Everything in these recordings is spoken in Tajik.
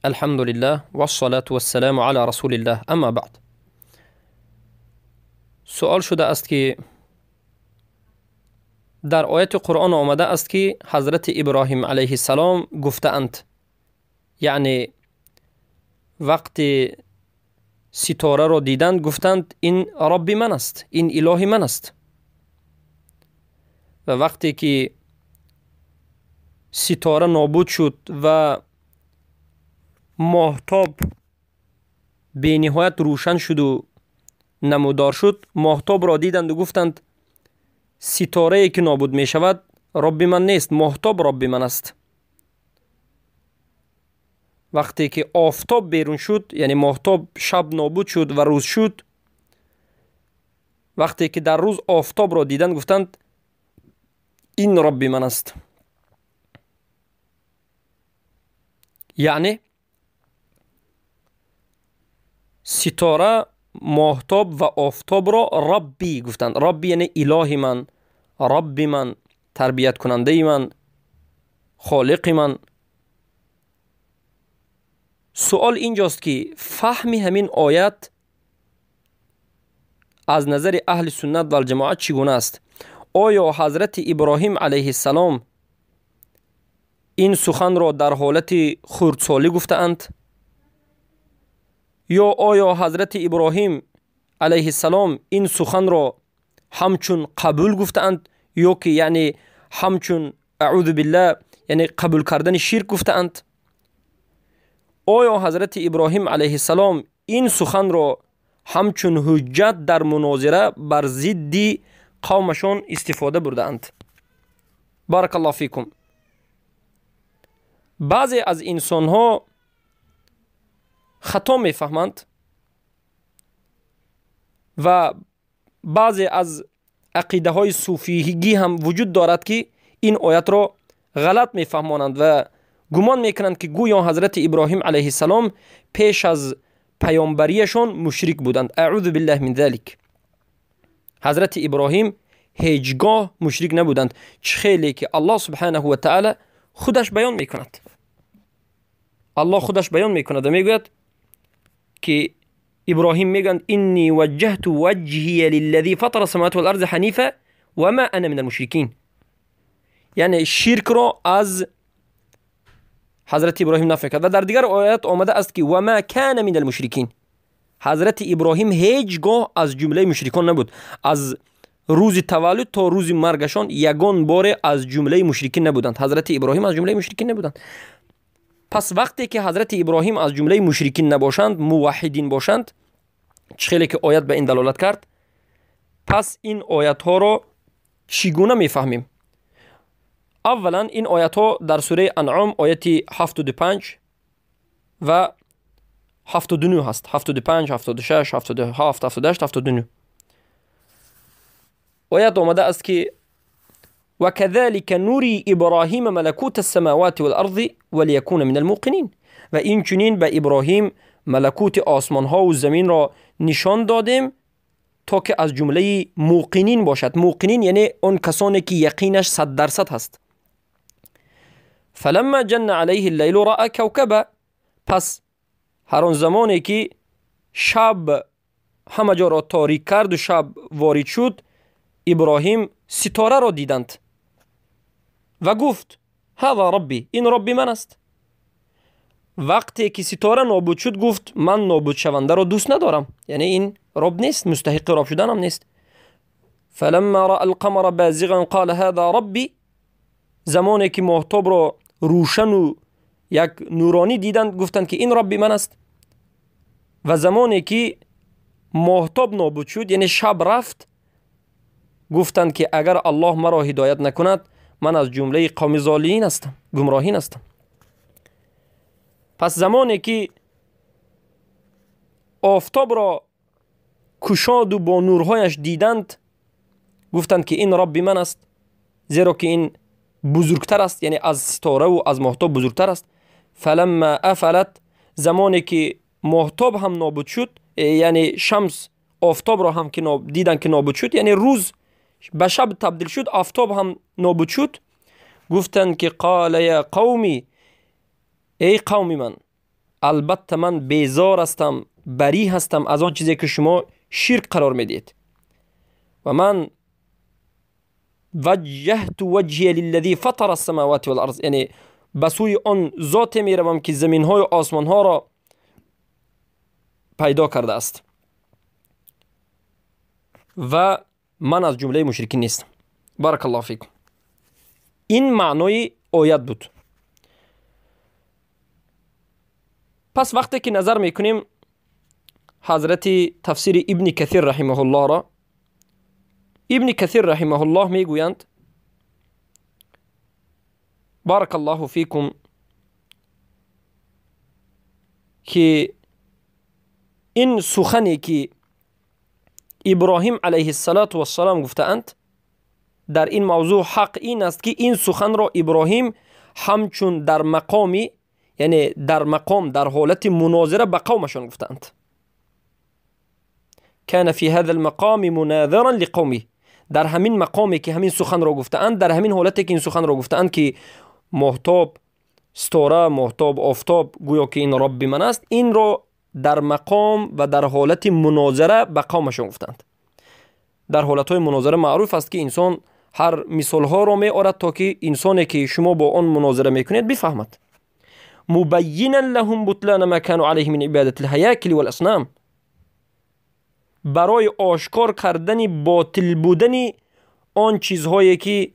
الحمد لله والصلاة والسلام على رسول الله اما بعد. سؤال شده است که در آیت قرآن آمده است که حضرت ابراهیم علیه السلام گفتند، یعنی وقتی ستاره را دیدند گفتند این رب من است، این اله من است. و وقتی که ستاره نابود شد و ماهتاب به نهایت روشن شد و نمودار شد، ماهتاب را دیدند و گفتند ستاره که نابود می شود رب من نیست، ماهتاب رب من است. وقتی که آفتاب بیرون شد، یعنی ماهتاب شب نابود شد و روز شد، وقتی که در روز آفتاب را دیدند گفتند این رب من است. یعنی ستاره، ماهتاب و آفتاب را ربی گفتند. ربی یعنی اله من، رب من، تربیت کننده من، خالق من. سؤال اینجاست که فهم همین آیت از نظر اهل سنت و الجماعت چگونه است؟ آیا حضرت ابراهیم علیه السلام این سخن را در حالت خردسالی گفتند؟ یا آیا حضرت ابراهیم علیه السلام این سخن را همچون قبول گفتند، یا که یعنی همچون اعوذ بالله یعنی قبول کردن شرک گفتند؟ آیا حضرت ابراهیم علیه السلام این سخن را همچون حجت در مناظره بر ضد قومشان استفاده بردند؟ بارک الله فیکم. بعضی از انسان ها خطا میفهمند و بعضی از عقیده های صوفیگی هم وجود دارد که این آیت را غلط میفهمانند و گمان میکنند که گویا حضرت ابراهیم علیه السلام پیش از پیامبریشان مشرک بودند. اعوذ بالله من ذلک. حضرت ابراهیم هیچگاه مشرک نبودند، خیلی که الله سبحانه و تعالی خودش بیان میکند. الله خودش بیان میکند و میگوید که ابراهیم میگند انی وجهت وجهی للذی فطر السماوات والارض حنیفا و ما انا من المشرکین. یعنی شرک را از حضرت ابراهیم نفی کرد. و در دیگر آیات آمده است که و ما کان من المشرکین. حضرت ابراهیم هیچگاه از جمله مشرکان نبود. از روز تولد تا روز مرگشان یگان بار از جمله مشرکین نبودند. حضرت ابراهیم از جمله مشرکین نبودند. پس وقتی که حضرت ابراهیم از جمله مشرکین نباشند، موحدین باشند، خیلی که آیت به این دلالت کرد، پس این آیت ها را چگونه میفهمیم؟ اولا این آیت ها در سوره انعام آیت 75 و 79 هست. 75، 76، 77، 78، 79 آیت آمده است که وكذلك نري ابراهیم ملکوت السماوات والارض وليكون من الموقنین. و این چنین به ابراهیم ملکوت آسمان ها و زمین را نشان دادیم تا که از جمله موقنین باشد. موقنین یعنی اون کسانی که یقینش 100% هست. فلما جن علیه اللیل رأى کوکبا. پس هر آن زمانی که شب همه جا را تاریک کرد و شب وارد شد، ابراهیم ستاره را دیدند و گفت هذا ربی، این ربی من است. وقتی که ستاره نابود شد گفت من نابود شونده را دوست ندارم، یعنی این رب نیست، مستحق رب شدن هم نیست. فلما رأى القمر بازغا قال هذا ربی. زمانی که ماهتاب را روشن و یک نورانی دیدند گفتند که این ربی من است. و زمانی که ماهتاب نابود شد، یعنی شب رفت، گفتند که اگر الله مرا هدایت نکند من از جمله قوم ضالین هستم، گمراهین هستم. پس زمانی که آفتاب را کشاد و با نورهایش دیدند گفتند که این رب من است، زیرا که این بزرگتر است، یعنی از ستاره و از ماهتاب بزرگتر است. فلما افلت، زمانی که ماهتاب هم نابود شد، یعنی شمس آفتاب را هم که دیدند که نابود شد، یعنی روز به شب تبدیل شد، آفتاب هم نابود شد، گفتند که قال یا قومی، ای قوم من، Албатта ман безор ҳастам, барӣ ҳастам аз он чизе ки шумо ширк қарор медиҳед ва ман ваҷҷаҳту ваҷҳия лиллазӣ фатара ассамавати вал-арз, яъне ба сӯи он зоте меравам ки заминҳою осмонҳоро пайдо кардааст ва ман аз ҷумлаи мушрикин нестам. Баракаллоҳу фикум. Ин маънои оят буд. Пас вақте ки назар мекунем ҳазрати тафсири Ибни Касир раҳимаҳуллоҳро, Ибни Касир раҳимаҳуллоҳ мегӯянд: баракаллоҳу фикум, ки ин сухане ки Иброҳим алайҳиссалоту вассалом гуфтаанд дар ин мавзӯъ ҳақ ин аст ки ин суханро Иброҳим ҳамчун дар мақоми, яъне дар мақом, дар ҳолати мунозира ба қавмашон гуфтаанд. Кана фи ҳаза алмақоми муназиран лиқавмиҳ, дар ҳамин мақоме ки ҳамин суханро гуфтаанд, дар ҳамин ҳолате ки ин суханро гуфтаанд ки моҳтоб, ситора, моҳтоб, офтоб гӯё ки ин робби ман аст, инро дар мақом ва дар ҳолати мунозира ба қавмашон гуфтаанд. Дар ҳолатҳои мунозира маъруф аст ки инсон ҳар мисолҳоро меорад то ки инсоне ки шумо бо он мунозира мекунед бифаҳмад. Мубайинан лаҳум бутлана ма кану алайҳи мин ибадати лҳаякили валаснам, барои ошкор кардани ботил будани он чизҳое ки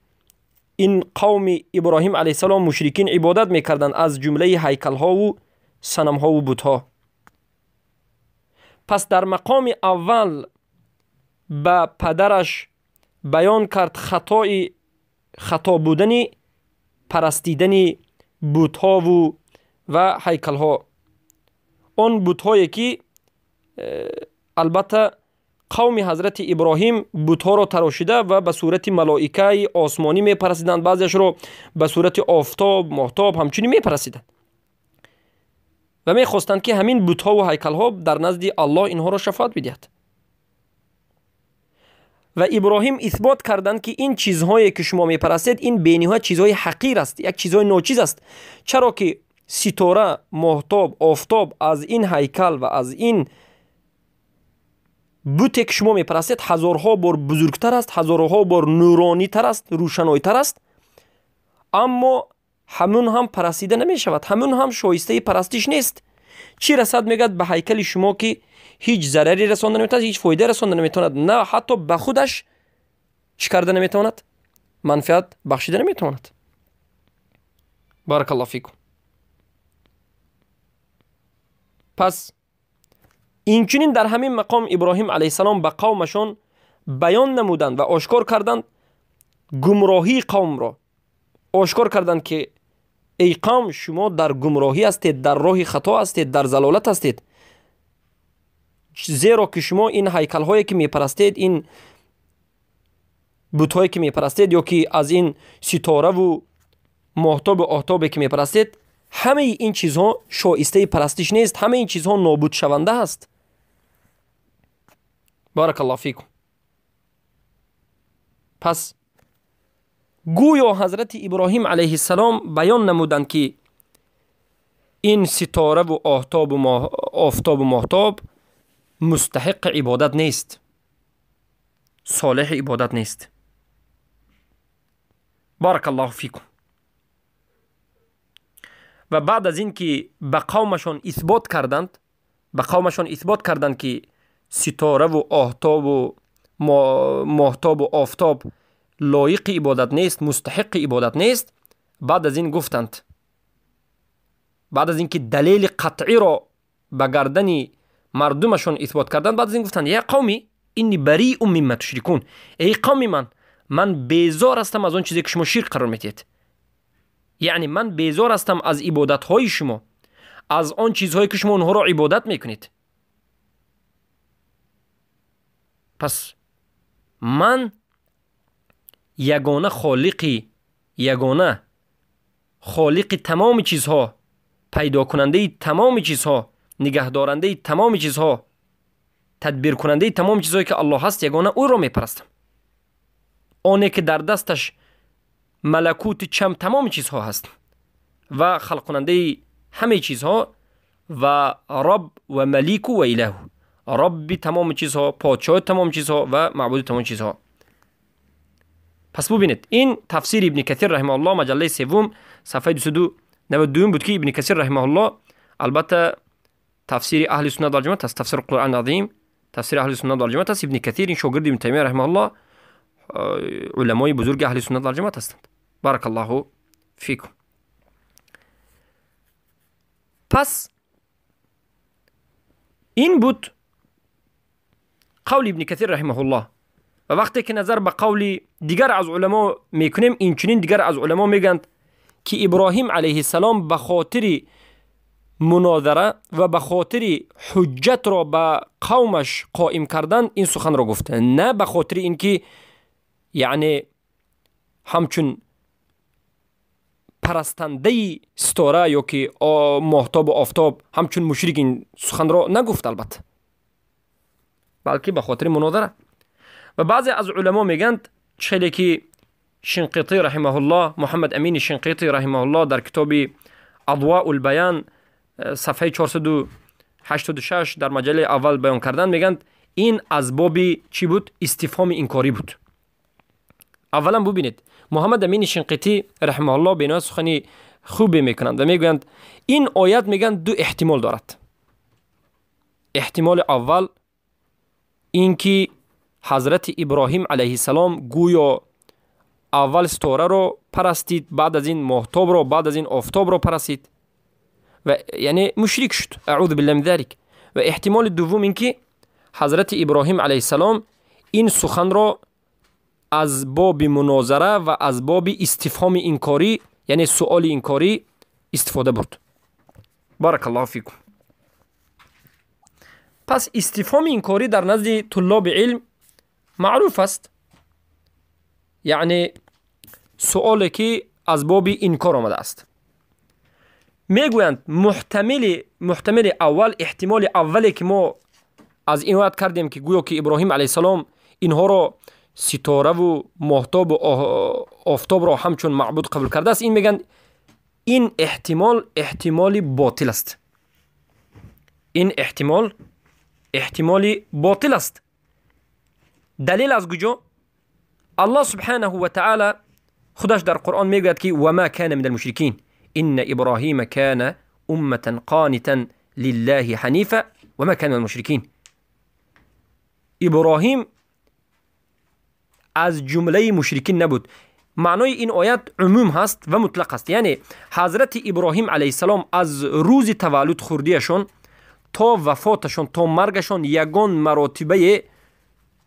ин қавми Иброҳим алайҳиссалом мушрикин ибодат мекарданд, аз ҷумлаи ҳайкалҳову санамҳову бутҳо. Пас дар мақоми аввал ба падараш баён кард хато будани парастидани бутҳову ва ҳайкалҳо, он бутҳое ки албатта қавми ҳазрати Иброҳим бутҳоро тарошида ва ба сурати малоикаи осмонӣ мепарастиданд, баъзеашро ба сурати офтоб, моҳтоб ҳамчунин мепарастиданд ва мехостанд ки ҳамин бутҳову ҳайкалҳо дар назди Аллоҳ инҳоро шафоат бидиҳад. Ва Иброҳим исбот карданд ки ин чизҳое ки шумо мепарастед ин бениҳоят чизҳои ҳақир аст, як чизҳои ночиз аст, чаро ки ситора, моҳтоб, офтоб аз ин ҳайкал ва аз ин буте ки шумо мепарастед ҳазорҳо бор бузургтар аст, ҳазорҳо бор нуронитар аст, рӯшанойтар аст, аммо ҳамун ҳам парастида намешавад, ҳамун ҳам шоистаи парастиш нест. Чӣ расад мегӯяд ба ҳайкали шумо ки ҳеҷ зараре расонда наметавонад, ҳеҷ фоида расонда наметавонад, на ҳатто ба худаш чӣ карда наметавонад, манфиат бахшида наметавонад. Баракаллоҳу фикум. Пас инчунин дар ҳамин мақом Иброҳим алайҳиссалом ба қавмашон баён намуданд ва ошкор карданд гумроҳии қавмро, ошкор карданд ки эй қавм, шумо дар гумроҳӣ ҳастед, дар роҳи хато ҳастед, дар залолат ҳастед, зеро ки шумо ин ҳайкалҳое ки мепарастед, ин бутҳое ки мепарастед ё ки аз ин ситораву моҳтобу офтобе ки мепарастед, ҳамаи ин чизҳо шоистаи парастиш нест, ҳамаи ин чизҳо нобудшаванда ҳаст. Баракаллоҳу фикум. Пас гӯё ҳазрати Иброҳим алайҳиссалом баён намуданд ки ин ситораву офтобу моҳтоб мустаҳиқи ибодат нест, солиҳи ибодат нест. Баракаллоҳу фикум. Ва баъд аз ин ки ба қавмашон исбот карданд, ба қавмашон исбот карданд ки ситораву офтобу моҳтобу офтоб лоиқи ибодат нест, мустаҳиқи ибодат нест, баъд аз ин гуфтанд, баъд аз ин ки далели қатъиро ба гардани мардумашон исбот карданд, баъд аз ин гуфтанд: я қавми инни бариун мимма тушрикун, эй қавми ман, ман безор ҳастам аз он чизе ки шумо ширк қарор медиҳед, яъне ман безор ҳастам аз ибодатҳои шумо, аз он чизҳое ки шумо онҳоро ибодат мекунед. Пас ман ягона холиқи, ягона холиқи тамоми чизҳо, пайдокунандаи тамоми чизҳо, нигаҳдорандаи тамоми чизҳо, тадбиркунандаи тамоми чизҳое ки Аллоҳ ҳаст, ягона ӯро мепарастам, оне ки дар дасташ малакути чам тамоми чизҳо ҳаст ва халқкунандаи ҳамаи чизҳо ва Рабб ва Малику ва Илаҳу, Рабби тамоми чизҳо, подшоҳи тамоми чизҳо ва маъбуди тамоми чизҳо. Пас бубинед, ин тафсири Ибни Касир раҳимаҳуллоҳ, маҷаллаи севум, сафҳаи 292 буд, ки Ибни Касир раҳимаҳуллоҳ албатта тафсири аҳли суннат вал ҷамоат аст, тафсири Қуръон азим, тафсири аҳли суннат вал ҷамоат аст. Ибни Касир ин шогирди Ибни Таймия раҳимаҳуллоҳ, уламои бузурги аҳли суннат вал ҷамоат ҳастанд. Баракаллоҳу фикум. Пас ин буд қавли Ибни Касир раҳимаҳуллоҳ. Ва вақте ки назар ба қавли дигар аз уламо мекунем, инчунин дигар аз уламо мегӯянд, ки Иброҳим алайҳиссалом ба хотири мунозара ва ба хотири ҳуҷҷатро ба қавмаш қоим кардан ин суханро гуфт, на ба хотири ин ки яъне ҳамчун парастандаи ситора ё ки моҳтобу офтоб ҳамчун мушрик ин суханро нагуфт албатта, балки ба хотири мунозара. Ва баъзе аз уламо мегӯянд, хеле ки Шинқитӣ раҳимаҳуллоҳ, Муҳаммад Амини Шинқитӣ раҳимаҳуллоҳ дар китоби Адваул Баян сафҳаи 486 дар маҷаллаи аввал баён карданд, мегӯянд ин аз боби чӣ буд? Истифҳоми инкорӣ буд. Аввалан бубинед, Муҳаммад Амини Шинқитӣ раҳимаҳуллоҳ бениҳоят сухани хубе мекунанд ва мегӯянд ин оят, мегӯянд, ду эҳтимол дорад. Эҳтимоли аввал ин ки ҳазрати Иброҳим алайҳиссалом гӯё аввал ситораро парастид, баъд аз ин моҳтобро, баъд аз ин офтобро парастид ва яъне мушрик шуд, аъузу биллаҳи мин залик. Ва эҳтимоли дуввум ин ки ҳазрати Иброҳим алайҳиссалом ин суханро аз боби мунозара ва аз боби истифҳоми инкорӣ, яъне суоли инкорӣ истифода бурд. Баракаллоҳу фикум. Пас истифҳоми инкорӣ дар назди туллоби илм маъруф аст, яъне суоле ки аз боби инкор омадааст. Мегӯянд муҳтамили аввал, эҳтимоли аввале ки мо аз ин оят кардем, ки гӯё ки Иброҳим алайҳиссалом инҳоро ситораву моҳтобу офтобро ҳамчун маъбуд қабул кардааст, ин мегӯянд ин эҳтимол эҳтимоли ботил аст. Ин эҳтимол эҳтимоли ботил аст. Далел аз куҷо? Аллоҳ субҳанаҳу ва таъала худаш дар Қуръон мегӯяд, ки ва ма кана минал мушрикин инна Иброҳима кана умматан қонитан лиллаҳи ҳанифа ва ма кана минал мушрикин. Иброҳим аз ҷумлаи мушрикин набуд. Маънои ин оят умум ҳаст ва мутлақ аст, яъне ҳазрати Иброҳим алайҳиссалом аз рӯзи таваллуд хурдиашон то вафоташон, то маргашон ягон маротибае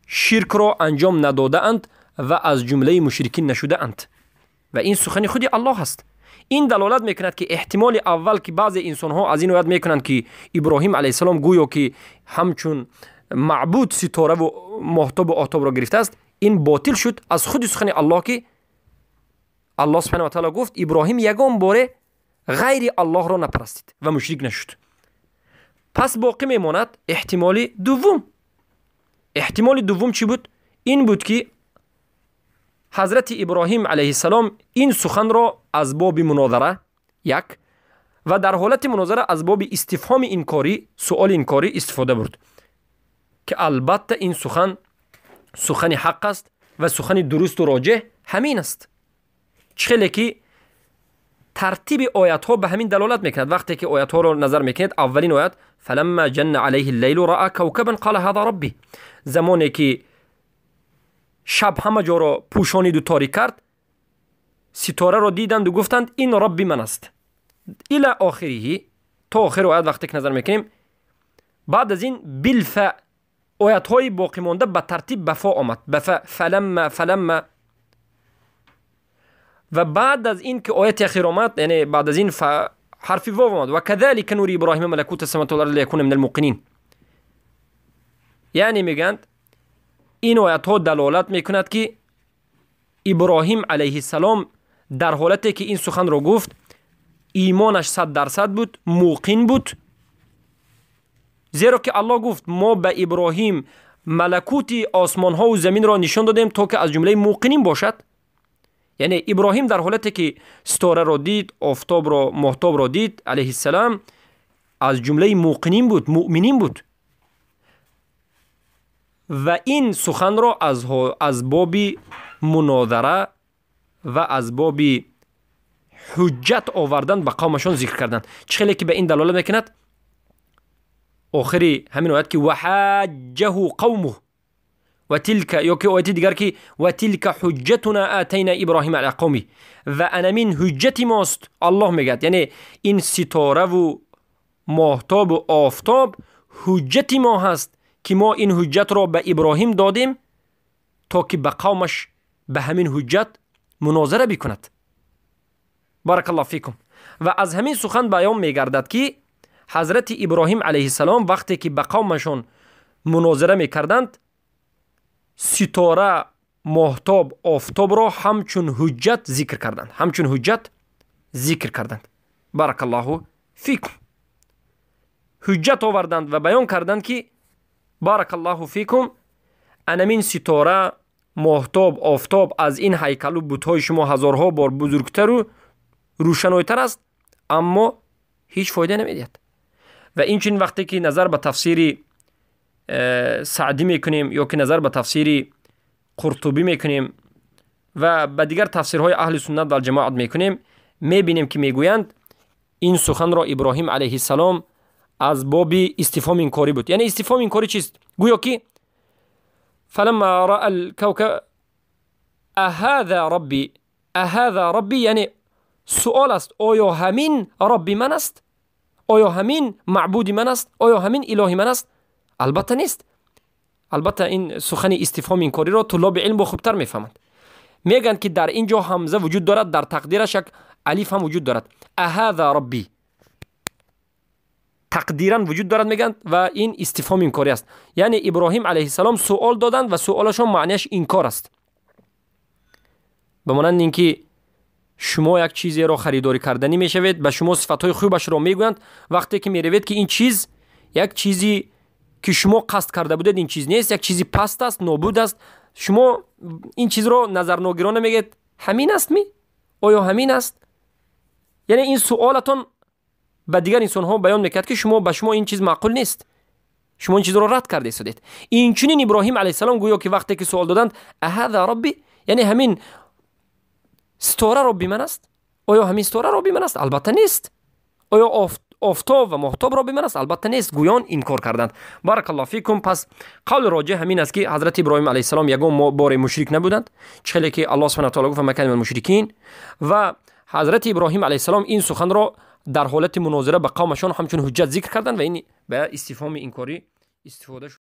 ширкро анҷом надодаанд ва аз ҷумлаи мушрикин нашудаанд. Ва ин сухани худи Аллоҳ аст. Ин далолат мекунад, ки эҳтимоли аввал ки баъзе инсонҳо аз ин оят мекунанд, ки Иброҳим алайҳиссалом гӯё ки ҳамчун маъбуд ситораву моҳтобу офтобро гирифтааст, ин ботил шуд аз худи сухани Аллоҳ, ки Аллоҳ субҳанаҳу ва таъала гуфт Иброҳим ягон боре ғайри Аллоҳро напарастид ва мушрик нашуд. Пас боқӣ мемонад эҳтимоли дуввум. Эҳтимоли дуввум чӣ буд? Ин буд, ки ҳазрати Иброҳим алайҳиссалом ин суханро аз боби мунозара як ва дар ҳолати мунозара аз боби истифҳоми инкорӣ, суоли инкорӣ истифода бурд, ки албатта ин сухан сухани ҳақ аст ва сухани дурусту роҷеҳ ҳамин аст. Чӣ хеле ки тартиби оятҳо ба ҳамин далолат мекунад. Вақте ки оятҳоро назар мекунед, аввалин оят фаламма ҷанна алайҳи ллайлу раъа кавкабан қала ҳаза рабби, замоне ки шаб ҳама ҷоро пӯшониду торик кард, ситораро диданду гуфтанд ин робби ман аст, ила охириҳи, то охири оят вақте ки назар мекунем. Баъд аз ин билфа оятҳои боқимонда ба тартиб ба фо омад, ба фа, фаламма, фаламма. Ва баъд аз ин ки ояти ахир омад, яъне баъд аз ин ҳарфи вов омад, ва кадалика нури Иброҳима малакута самавати вал арди лиякуна минал муқинин. Яъне мегӯянд ин оятҳо далолат мекунад, ки Иброҳим алайҳиссалом дар ҳолате ки ин суханро гуфт, имонаш 100% буд, муқин буд, зеро ки Аллоҳ гуфт мо ба Иброҳим малакути осмонҳову заминро нишон додем, то ки аз ҷумлаи муқинин бошад. Яъне Иброҳим дар ҳолате ки ситораро дид, офтобро, моҳтобро дид алайҳиссалам, аз ҷумлаи муқинин буд, муъминин буд. Ва ин суханро аз боби мунозара ва аз боби ҳуҷҷат овардан ба қавмашон зикр карданд. Чӣ хеле ки ба ин далолат мекунад охири ҳамин оят, ки ваҳаҷҷаҳу қавмуҳ ва тилка, ё ки ояти дигар, ки ва тилка ҳуҷҷатуна атайна Иброҳима ала қавми, ва анамин ҳуҷҷати мост, Аллоҳ мегӯяд. Яъне ин ситораву моҳтобу офтоб ҳуҷҷати мо ҳаст, ки мо ин ҳуҷҷатро ба Иброҳим додем, то ки ба қавмаш ба ҳамин ҳуҷҷат мунозара бикунад. Баракаллоҳу фикум. Ва аз ҳамин сухан баён мегардад, ки ҳазрати Иброҳим алайҳиссалом вақте ки ба қавмашон мунозира мекарданд, ситора, моҳтоб, офтобро ҳамчун ҳуҷҷат зикр карданд, ҳамчун ҳуҷҷат зикр карданд. Баракаллоҳу фикум. Ҳуҷҷат оварданд ва баён карданд, ки баракаллоҳу фикум, анамин ситора, моҳтоб, офтоб аз ин ҳайкалу бутҳои шумо ҳазорҳо бор бузургтару рӯшанойтар аст, аммо ҳеҷ фоида намедиҳад. Ва инчунин вақте ки назар ба тафсири Саъдӣ мекунем ё ки назар ба тафсири Қуртубӣ мекунем ва ба дигар тафсирҳои аҳли суннат валҷамоат мекунем, мебинем, ки мегӯянд, ин суханро Иброҳим алайҳиссалом аз боби истифҳом инкорӣ буд. Яъне истифҳом инкорӣ чист? Гӯё ки фаламма ра'a алкавкаб аҳаза рабби, аҳаза рабби, яъне суол аст: оё ҳамин робби ман аст? Оё ҳамин маъбуди ман аст? Оё ҳамин илоҳи ман аст? Албатта нест. Албатта, ин сухани истифҳом инкориро туллоби илм бо хубтар мефаҳманд. Мегӯянд, ки дар ин ҷо ҳамза вуҷуд дорад, дар тақдираш як алиф ҳам вуҷуд дорад. Аҳаза рабби тақдиран вуҷуд дорад, мегӯянд, ва ин истифҳом инкорӣ аст. Яъне Иброҳим алайҳиссалом суол доданд ва суолашон маънияш инкор аст, ба монанди ин ки шумо як чизеро харидорӣ карданӣ мешавед, ба шумо сифатҳои хубашро мегӯянд. Вақте ки меравед, ки ин чиз як чизи ки шумо қасд карда будед, ин чиз нест, як чизи паст аст, нобуд аст. Шумо ин чизро назарногирона мегӯед: «Ҳамин аст ми? Оё ҳамин аст?» Яъне ин суолатон ба дигар инсонҳо баён мекард, ки шумо ба шумо ин чиз маъқул нест, шумо ин чизро рад карда истодед. Инчунин Иброҳим алайҳиссалом гӯё ки вақте ки суол доданд: «Аҳаза робби?», яъне ҳамин ситора робби ман аст? Оё ҳамин ситора робби ман аст? Албатта нест. Оё офтоб ва моҳтоб робби ман аст? Албатта нест. Гӯён инкор карданд. Баракаллоҳу фикум. Пас қавли роҷеҳ ҳамин аст, ки ҳазрати Иброҳим алайҳиссалом ягон боре мушрик набуданд, чӣ хеле ки Аллоҳ субҳана таала гуфт: «Ма кана минал мушрикин». Ва ҳазрати Иброҳим алайҳиссалом ин суханро дар ҳолати мунозира ба қавмашон ҳамчун ҳуҷҷат зикр карданд ва ин ба истифҳоми инкорӣ истифода шуд.